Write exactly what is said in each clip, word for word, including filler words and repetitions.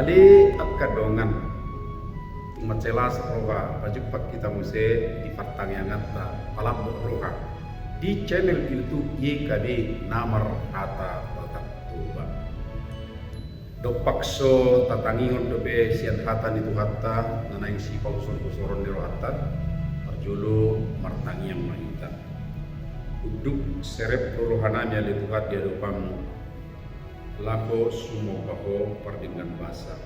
Di angka dongan, tung mansai las roha pajumpang hita muse di partangianganta Palambok Roha di channel YouTube Y K B na marhata Batak Toba. Dompak so tatangihon dope sian hata ni Tuhanta na naeng sipausor-usoron ni rohanta, parjolo martangiang ma hita. Unduk serep do rohanami ale Tuhan di adopanMu, laho sumomba Ho pardenggan basa.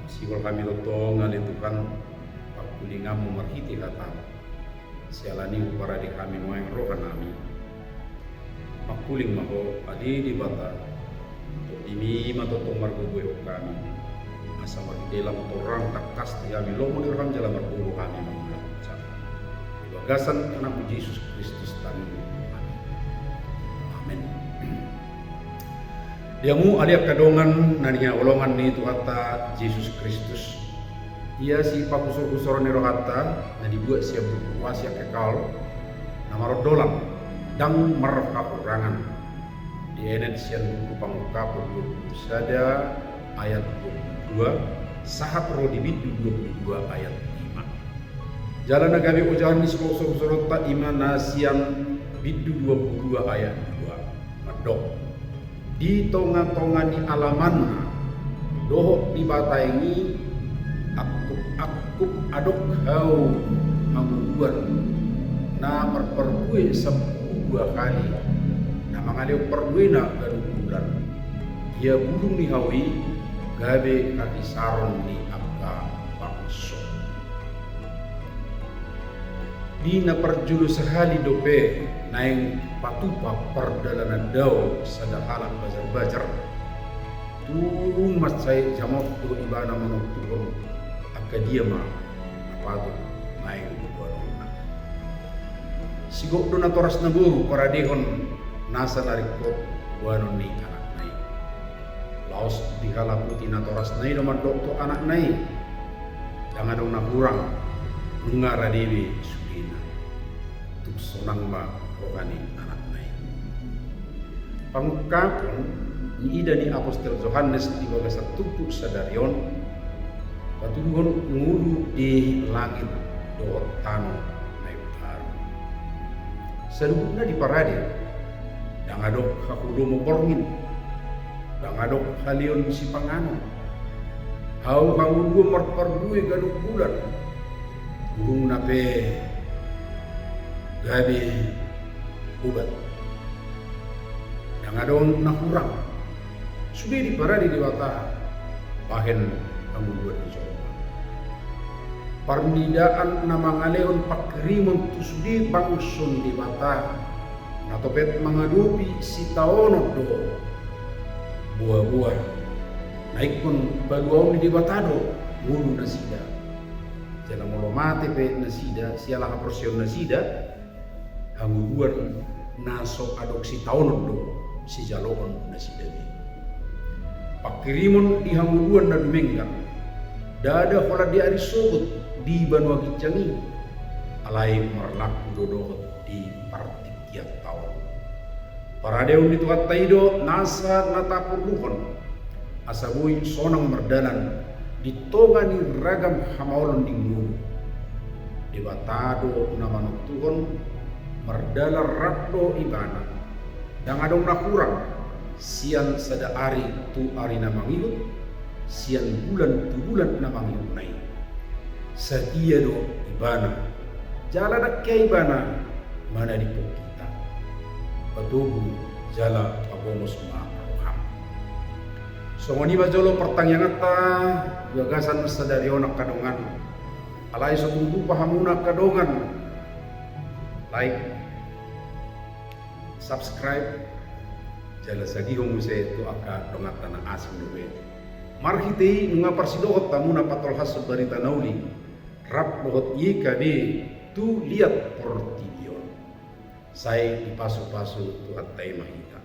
Sihol hami tongtong ale Tuhan pangkulinganMu marhite hataM. Siala ni i huparade hami nuaeng rohanami. Mangkuling ma Ho ale Debata. TondiMi ma tongtong margogoihon hami, asa marhite lam torang tangkas di hami lomo ni rohaM jala margogo hami mangulahon hujam. Di bagasan AnakMu Jesus Kristus tangianghon hami. Amen. Di hamu ale angka dongan na hinaholongan ni Tuhanta Jesus Kristus, ia sipausor-usoron ni rohanta na dibuat sian buku Wasiat Kekal na marhata Ndang Marhahurangan, dienet sian buku Pangungkapon dua pulu sada ayat dua pulu dua sahat ro di bindu dua pulu dua ayat lima. Jala na gabe ojahan ni sipausor-usoronta i ma na sian bindu dua pulu dua ayat dua, mandok: Di tonga-tonga ni alamanna dohot di bataeng i, angkup-angkup adong hau hangoluan na marparbue sampulu dua hali, na mangalehon parbuena ganup bulan. Ia bulung ni hau i gabe hahisaron ni angka bangso. Di na parjolo sahali dope naeng patupa pardalanan dao sada halak bajar-bajar, tung mansai jamot do ibana manontuhon angka dia ma na patut naeng boanonna. Sigop do natoras na boru paradehon nasa na ringkot boanon ni anakna i. Laos dihalaputi natorasna i do mandok tu anakna i: Ndang adong na hurang, nunga rade be sudena. Tung sonang ma roha ni anakna i. Pangungkapon, niida ni apostel Johannes di bagasan turpuk sadari on, patuduhon ngolu di langit dohot tano na imbaru. Saluhutna diparade: Ndang adong haholomon borngin, ndang adong haleon sipanganon, hau hangoluan marparbue ganup bulan, bulungna pe gabe obat. Ndang adong na hurang. Sude diparade Debata bahen hangoluan ni jolma. Parnidaan na mangalehon pangkirimon tu sude bangso ni Debata na topet mangadopi sitaonon do boa-boa. Na ingkon paluaon ni Debata do ngolu nasida. Jala molo mate pe nasida siala haporseaon nasida, hangoluan na so adong sitaonon do sijaloon nasida be. Pangkirimon di hangoluan na dumenggan, ndada holan di ari sogot di banua ginjang i, alai marlaku do dohot di partingkian taon. Paradeon ni Tuhanta i do nasa na taporluhon, asa boi sonang mardalan di tonga ni ragam hamaolon ni ngolu. Debata do na manontuhon, mardalan rap do Ibana. Ndang adong na hurang, sian sada ari tu ari na mangihut, sian bulan tu bulan na mangihutna i. Satia do Ibana, jala ndang hea Ibana manadingkon hita. Patogu jala pabongos ma roham. Songon i ma jolo partangianganta di bagasan sadari on angka dongan. Alai so tung lupa hamuna angka dongan, like, subscribe, jala sagihon muse tu angka donganta na asing dope. Marhite i nunga parsidohot hamuna patolhashon barita na uli rap dohot Y K B tu liat portibi on. Sai dipasu-pasu Tuhanta i ma hita.